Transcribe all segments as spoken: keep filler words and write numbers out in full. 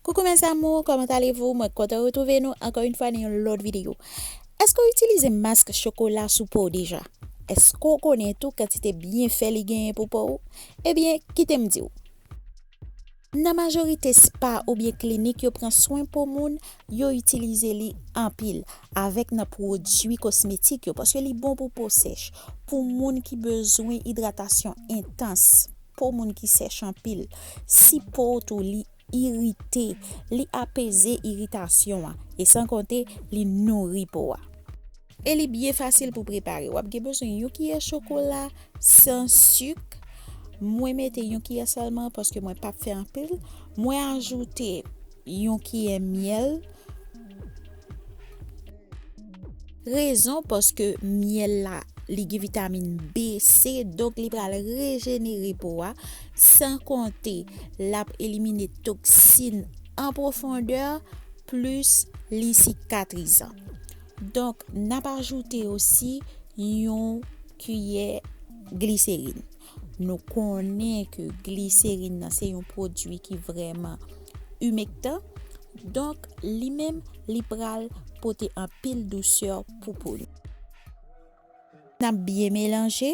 Coucou mes amours, comment allez-vous? Mwen kontan retwouve nou ankò yon fwa nan yon lòt videyo. Èske w itilize mask chokola sou po w deja? Èske w konnen tou kantite byenfè li genyen pou po w? Ebyen, kite m di w. Nan majorite spa oubyen klinik yo pran swen po moun, yo itilize li anpil, avèk nan pwodui kosmetik yo, paske li bon pou po sèch, pou moun ki bezwen idratasyon entans, po moun ki sèch anpil. Si po w tou li irite, li apeze iritasyon an, e san konte li nouri po a. E li byen fasil pou prepare. W ap gen bezwen yon kiyè chokola san sik. Mwen mete yon kiyè sèlman paske mwen p ap fè anpil. Mwen ajoute yon kiyè myèl. Rezon, paske myèl la, li gen vitamin B, C, donk li pral rejenere po a, san konte l ap elimine toksin an pwofondè, plis li sikatrizan. Donk, n ap ajoute osi yon kiyè gliserin. Nou konnen ke gliserin nan se yon pwodui ki vrèman imektan. Donk, li menm, li pral pote anpil dousè pou po nou. N ap byen melanje.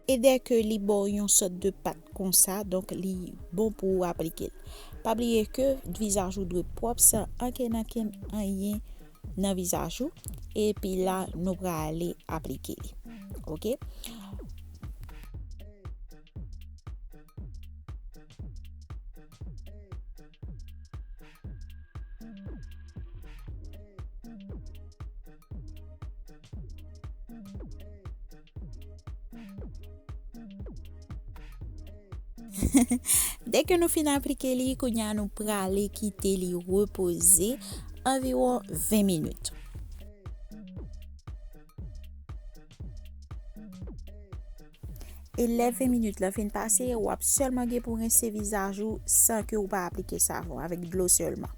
E dèke li ba w yon sòt de pat konsa, donk li bon pou w aplike l. Pa bliye ke vizaj ou dwe pwòp san ankenn ankenn anyen nan vizaj ou. Epi la, nou prale aplike li. Oke? Dèke nou fin aplike li, kounye a nou prale kite li repoze anviwon ven minit. E lè ven minit lan fin pase, w ap sèlman gen pou rense vizaj ou san ke w pa aplike savon, avèk dlo sèlman.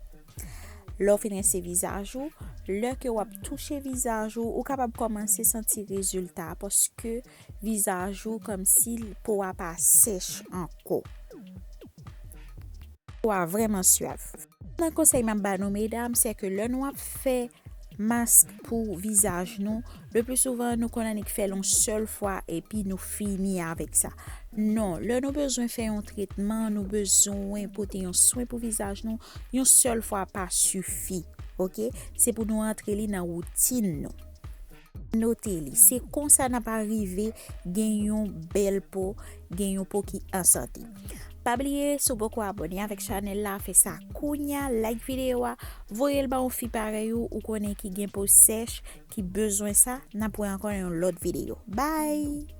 Lè w fin rense vizaj ou, lè ke w ap touche vizaj ou, ou kapab kòmanse santi rezilta, paske vizaj ou kòmsi po a pa sèch ankò. Po a vrèman syav. Nan konsèy m ap ba nou medam, se ke lè nou ap fè mask pou vizaj nou, le pli souvan nou konn annik fè l yon sèl fwa epi nou fini avèk sa. Non, lè nou bezwen fè yon tretman, nou bezwen pote yon swen pou vizaj nou, yon sèl fwa pa sifi, oke? Se pou nou antre li nan woutin nou. Note li. Se konsa n ap arive gen yon bèl po, gen yon po ki an sante. Pa bliye, si w poko abòne avèk chanèl la, fè sa kounya, like videyo a, voye l ba yon fi parèy ou, ou konnen ki gen po sèch, ki bezwen sa. N ap wè ankò nan yon lòt videyo. Bye!